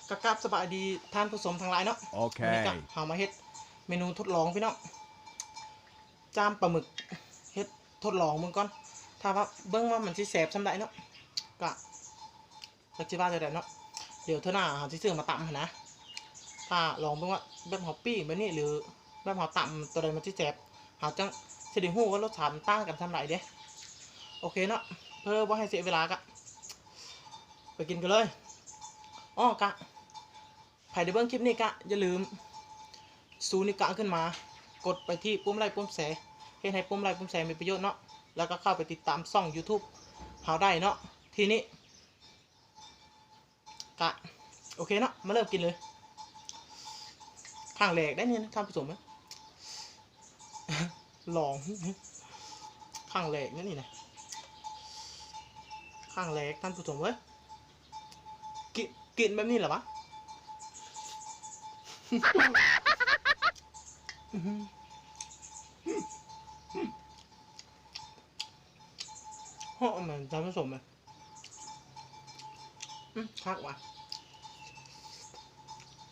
ກະກາບສະບາຍດີທ່ານຜູ້ຊົມທັງຫຼາຍເນາະ. ໂອເຄ ມື້ນີ້ກະເຮົາມາເຮັດເມນູທົດລອງພີ່ນ້ອງ ຈ້າມປາໝຶກ ເຮັດທົດລອງເບິ່ງກ່ອນ ຖ້າວ່າເບິ່ງວ່າມັນຊິແຊບສ່ຳໃດເນາະ ກະ ຈັກຊິວ່າແນວໃດເນາະ ດຽວເທື່ອໜ້າເຮົາຊິຊື້ມາຕຳຫັ້ນນະ ຖ້າລອງເບິ່ງວ່າແບບເຮົາປີ້ງແບບນີ້ ຫຼື ແບບເຮົາຕຳໂຕໃດມັນຊິແຊບ ເຮົາຈັ່ງຊິໄດ້ຮູ້ວ່າລົດຊາດມັນຕ່າງກັນສ່ຳໃດເດ້. ໂອເຄເນາະ ເພື່ອບໍ່ໃຫ້ເສຍເວລາກະໄປກິນກັນເລີຍ. ອໍ ກະ ໃຜໄດ້ເບິ່ງຄລິບນີ້ກະຢ່າລືມຊູນິ້ວກາງຂຶ້ນມາ ກົດໄປທີ່ປຸ່ມໄລ້ປຸ່ມແຊ ເຮັດໃຫ້ປຸ່ມໄລ້ປຸ່ມແຊມີປະໂຫຍດເນາະ ແລ້ວກະເຂົ້າໄປຕິດຕາມຊ່ອງຢູທູບເຮົາໄດ້ເນາະ ທີ່ນີ້ ກະ ໂອເຄເນາະ ມາເລີ່ມກິນເລີຍ. ຄັ້ງແລກໄດ໋ນີ້ນະທ່ານຜູ້ຊົມເອີຍ ລອງ ຄັ້ງແລກນະນີ້ນະ ຄັ້ງແລກທ່ານຜູ້ຊົມເອີຍ ກິນ ກິນແບບນີ້ລະຫວາ ອື ເຫາະແມ່ນທ່ານຜູ້ຊົມເອີຍ. ອືມ ຄັກຫວາ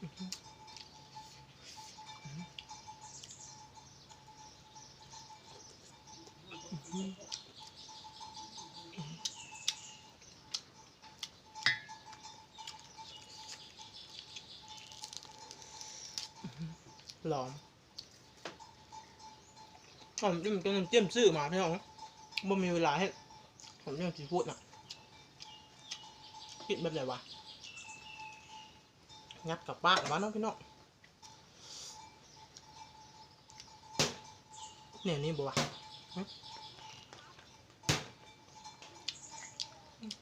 ອື ລອງ ນ້ຳຈິ້ມ ນ້ຳຈິ້ມຊື້ມາພີ່ນ້ອງ ບໍ່ມີເວລາເຮັດ ນ້ຳຈິ້ມຊີຟູດນະ ກິນແບບໃດຫວາ ຍັດເຂົ້າປາກຫວາເນາະພີ່ນ້ອງ ແນວນີ້ບໍ່ຫວາ ຫຶ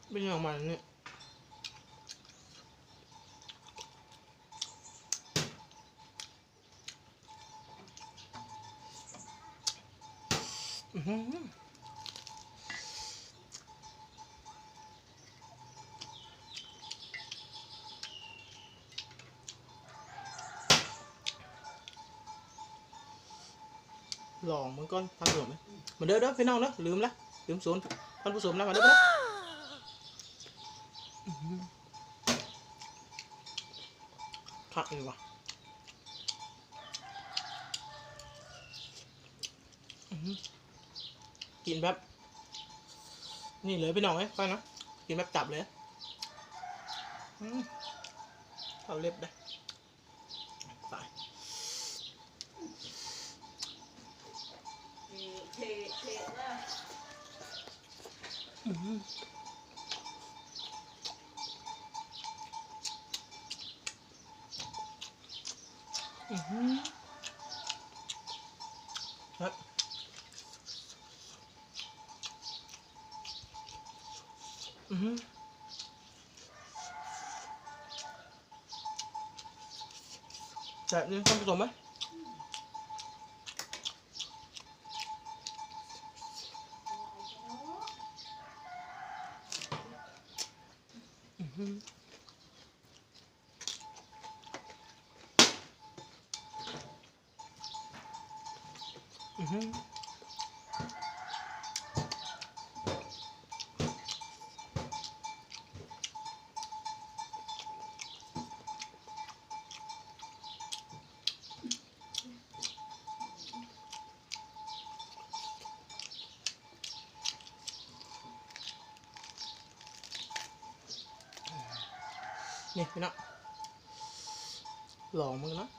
ເປັນຫຍັງມັນນີ້ ອື ລອງເບິ່ງກ່ອນທ່ານຜູ້ຊົມ ມາເດີ ເດີພີ່ນ້ອງເດີ ລືມລະ ລືມຊວນທ່ານຜູ້ຊົມນະ ມາເດີ ມາເດີ ອື ຄັກອີ່ຫວ່າ ອື ກິນແບບນີ້ເລີຍພີ່ນ້ອງເອີຍ ຂ້ອຍນະ ກິນແບບຈັບເລີຍ ອື ເຂົ້າເລັບເດ້ ຕາຍ ເພະ ເພະ ເພະ ອື ອື ແຊບ ອື ແຊບເດ້ທ່ານຜູ້ຊົມເອີຍ ອື ອື ນີ້ພີ່ນ້ອງ ລອງເບິ່ງເນາະ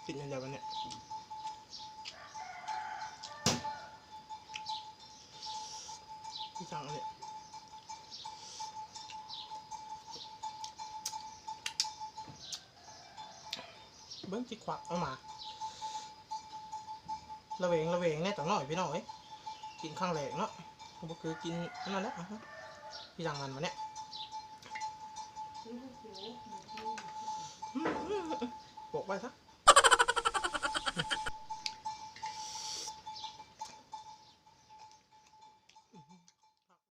ກິນອັນດຽວກັນນີ້ ທີ່ສັ່ງອັນນີ້ ເບິ່ງຊິຄວັກອອກມາ ລະແວງ ລະແວງແດ່ຈັກໜ້ອຍພີ່ນ້ອງເອີຍ ກິນຄັ້ງແລກເນາະ ບໍ່ເຄີຍກິນອັນນັ້ນແຫຼະ ຄືຢ່າງນັ້ນວະເນຍ ອືມ ປອກໄວ້ຊະ.